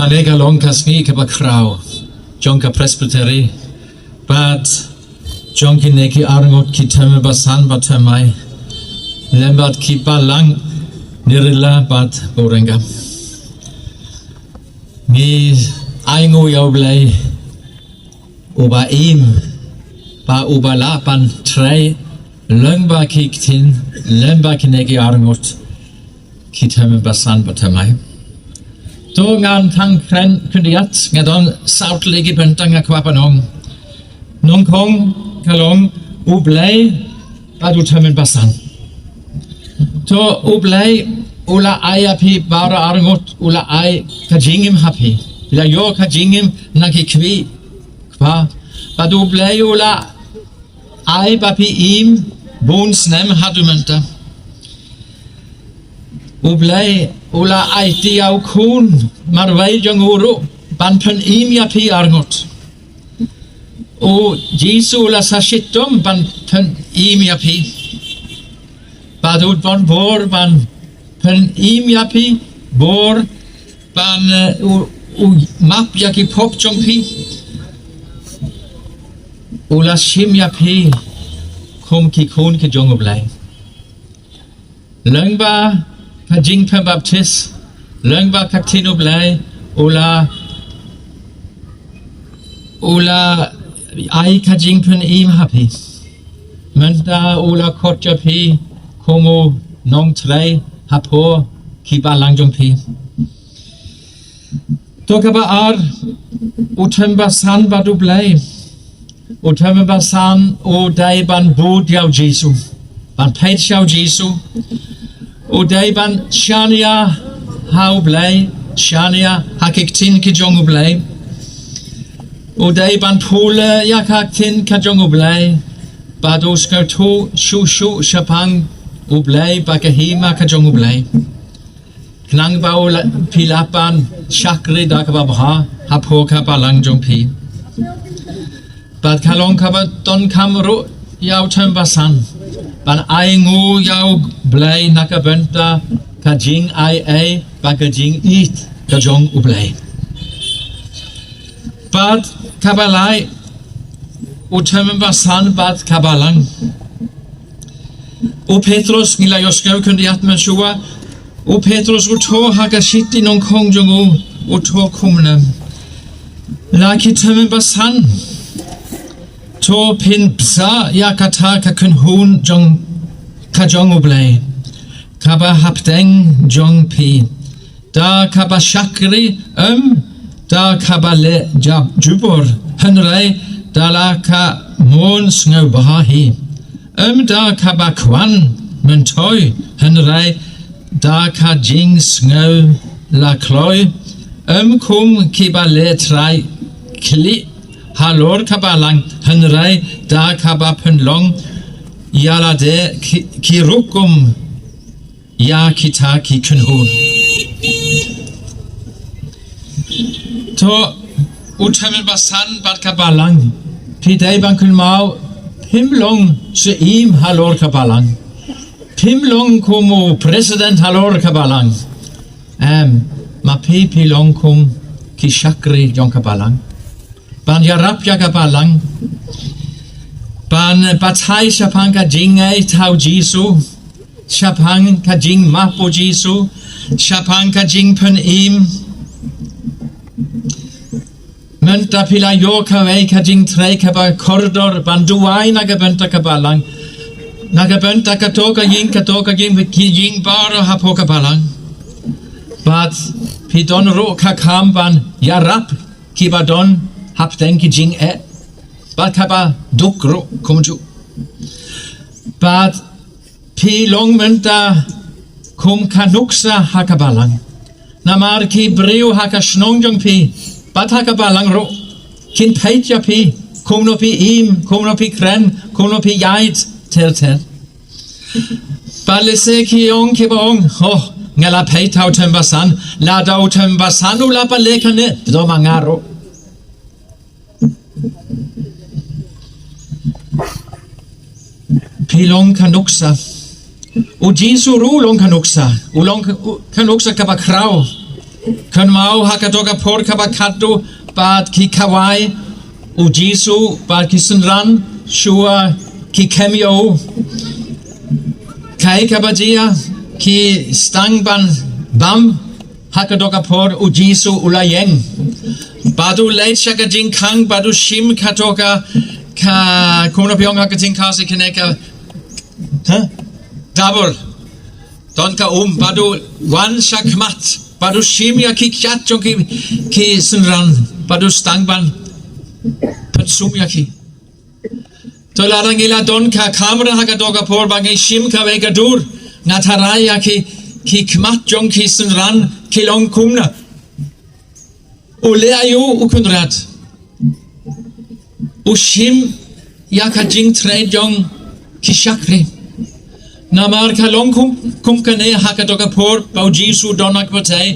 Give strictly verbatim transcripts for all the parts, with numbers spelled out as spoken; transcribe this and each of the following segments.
Kane ka long ka sngi kaba khraw jong ka Presbytery bad jong kine ki arngut ki tymmen basan bad thymmai, lem bad ki balang Nirila bad Bureangam. Ngi ainguh ïa U Blei uba im bad uba lah ban trei lyngba ki ktien, lyngba kine ki arngut ki tymmen basan bad thymmai. To ngan tang kren khyndiat, nga don saw tylli ki bynta nga kwah ban ong. Nyngkong ka long U Blei bad u tymmen basan. To U Blei u la ai ïa phi baroh arngut, u la ai ka jingim ha phi. La ïoh ka jingim na ki khwai kpa. Bad U Blei u la ai ba phi im bun snem haduh mynta. U Blei u la aiti ïa u khun marwei jong u ruh ban pynim ïa phi arngut. U Jisu u la sa shitom ban pynim ïa phi. Bad u don bor ban pynim ïa phi, bor ban, eh, u, u map ïa ki pop jong phi. U la shim ïa phi kum ki khun ki jong U Blei. Lyngba ka jingpynbaptis, lyngba ka ktien U Blei, u la, u la ai ka jingpynim ha phi. Mynta u la khot ïa phi kum u nongtrei hapoh ki balang jong phi. To kaba ar, u tymmen basan bad U Blei. U tymmen basan u dei ban bud ïa u Jisu, ban peit sha u Jisu. U dei ban shaniah ha U Blei, shaniah ha ki ktien ki jong U Blei. U dei ban pule ïa ka ktien ka jong U Blei. Bad u sngewthuh shuh shuh shaphang U Blei bad ka hima ka jong U Blei. Khnang ba u la, phi lah ban shakri da kaba bha hapoh ka balang jong phi. Bad ka long kaba donkam ruh ïa u tymmen basan ban ainguh ïa U Blei na ka bynta ka jingai ei bad ka jingïeit ka jong U Blei. Bad kaba lai, u tymmen basan bad ka balang. U Petros, ngi la ïohsngew khyndiat mynshuwa, u Petros u thoh ha ka shithi nyngkong jong u, u thoh kumne. La ki tymmen basan, to phin bsa ïa kata ka kynhun jong, ka jong U Blei, kaba hapdeng jong phi. Da kaba shakri, em da kaba leh jab jubor, hynrei da la ka mon sngewbha hi. Em da kaba kwan myntoi, hynrei da ka jingsngew la kloi. Em kum kiba leh trai khlieh halor ka balang, hynrei da kaba pynlong ïa lade ki, ki rukom ïa kita ki kynhun. To, u tymmen basan bad ka balang, phi dei ban kynmaw, phim long syiem halor ka balang. Phim long kum u president halor ka balang. Em, ma phi, phi long kum ki shakri jong ka balang. Ban ïarap ïa ka balang. Ban batai shaphang ka jingai tau Jisu. Shaphang ka jingmap u Jisu, shaphang ka jingpynim. Mynta phi la ïoh kawei ka jingtrei kaba kordor ban duwai na ka bynta ka balang. Na ka bynta kato ka ïing, kato ka ïing, ki ïing baroh hapoh ka balang. Bad phi don ruh ka kam ban ïarap kiba don hapdeng ki jingeh. Bad kaba duk ruh kumjuh. Bad phi long mynta kum ka nuksa ha ka balang. Namar ki briew ha ka shnong jong phi bad ha ka balang ruh kin peit ïa phi, kumno phi im, kumno phi kren, kumno phi ïaid ter ter. Bad lehse ki ong kiba ong, oh, nga la peit ha u tymmen basan, lada u tymmen basan u la pynleh kane, to ma nga ruh. Phi long ka nuksa. U Jisu ruh u long ka nuksa. U long ka, u, ka nuksa kaba khraw. Kynmaw ha kato ka por kaba khatduh bad ki khawai u Jisu bad ki synran shuwa ki kem ïa u. Kaei kaba jia, ki sdang ban bam ha kato ka por u Jisu u la ïeng. Bad u leit sha ka jingkhang bad u shim kato ka, ka, kumno phi ong ha ka jingkhasi kane ka, ha? Tabor. Don ka um bad u wan sha khmat bad u shim ïa ki kjat jong ki, ki synran bad u sdang ban pynsum ïa ki. To lada ngi la don ka kamra ha kato ka por ba ngi shim kawei ka dur, nga tharai ïa ki, ki khmat jong ki synran ki long kumno. U leh aïu u Kynrad? U shim ïa ka jingtrei jong ki shakri. Namar ka long kum, kum kane ha kato ka por ba u Jisu don ha ka pyrthei.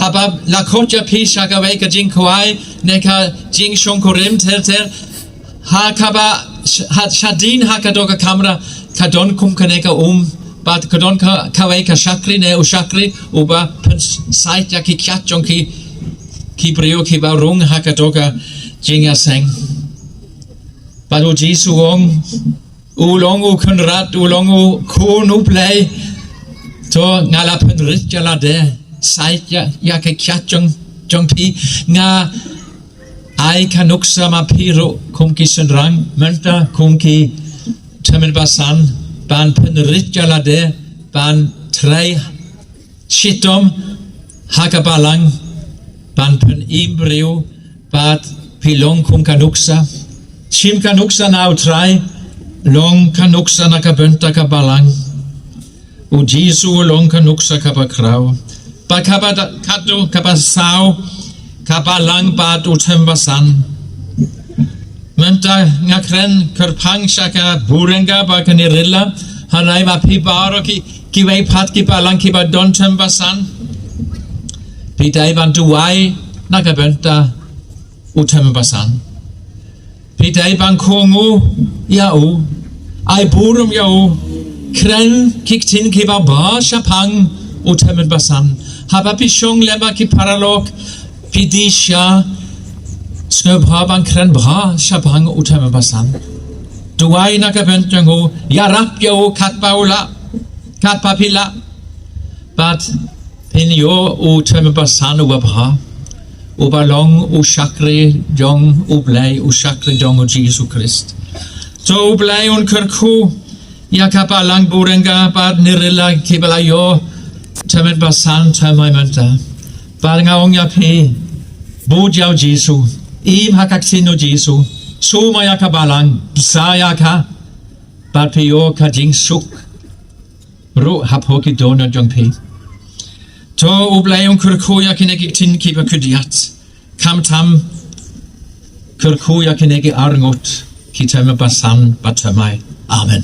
Haba la khot ïa phi sha kawei ka jingkhawai ne ka jingshongkurim ter ter, ha kaba sh-, ha shadien ha kato ka kamra ka don kum kane ka um bad ka don ka, kawei ka shakri ne u shakri uba pynsait ïa ki kjat jong ki, ki briew kiba rung ha kato ka jingïaseng. Bad u Jisu u ong, u long u Kynrad, u long u Khun u Blei. To nga la pynrit ïa lade, sait ïa, ïa ki kjat jong, jong phi. Nga ai ka nuksa ma phi ruh kum ki synran mynta, kum ki tymmen basan, ban pynrit ïa lade ban trei shitom ha ka balang ban pynim briew, bad phi long kum ka nuksa. Shim ka nuksa na u Trai, long ka nuksa na ka bynta ka balang. U Jisu u long ka nuksa kaba khraw. Bad kaba da-, khatduh, kaba saw, ka balang bad u tymmen basan. Mynta nga kren kyrpang sha ka Burengga bad ka Nirila, hynrei ma phi baroh ki, kiwei pat ki balang kiba don tymmen basan, phi dei ban duwai na ka bynta u tymmen basan. Phi dei ban kohnguh ïa u, ai burom ïa u, kren ki ktien kiba bha shaphang u tymmen basan. Haba phi shong lem bad ki paralok, phi dei sha sngewbha ban kren bha shaphang u tymmen basan. Duwai na ka bynta jong u, ïarap ïa u katba u lah, katba phi lah. Bad phin ïoh u tymmen basan uba bha, uba long u shakri jong U Blei, u shakri jong u Jisu Khrist. To U Blei un kyrkhu ïa ka balang Burengga bad Nirila kiba la ïoh tymmen basan thymmai mynta. Bad nga ong ïa phi, bud ïa u Jisu, im ha ka ktien u Jisu, sumar ïa ka balang, bsa ïa ka, bad phi ïoh ka jingsuk ruh hapoh ki dohnud jong phi. To U Blei un kyrkhu ïa kine ki ktien kiba khyndiat, khamtam kyrkhu ïa kine ki arngut ki tymmen basan bad thymmai. Amen.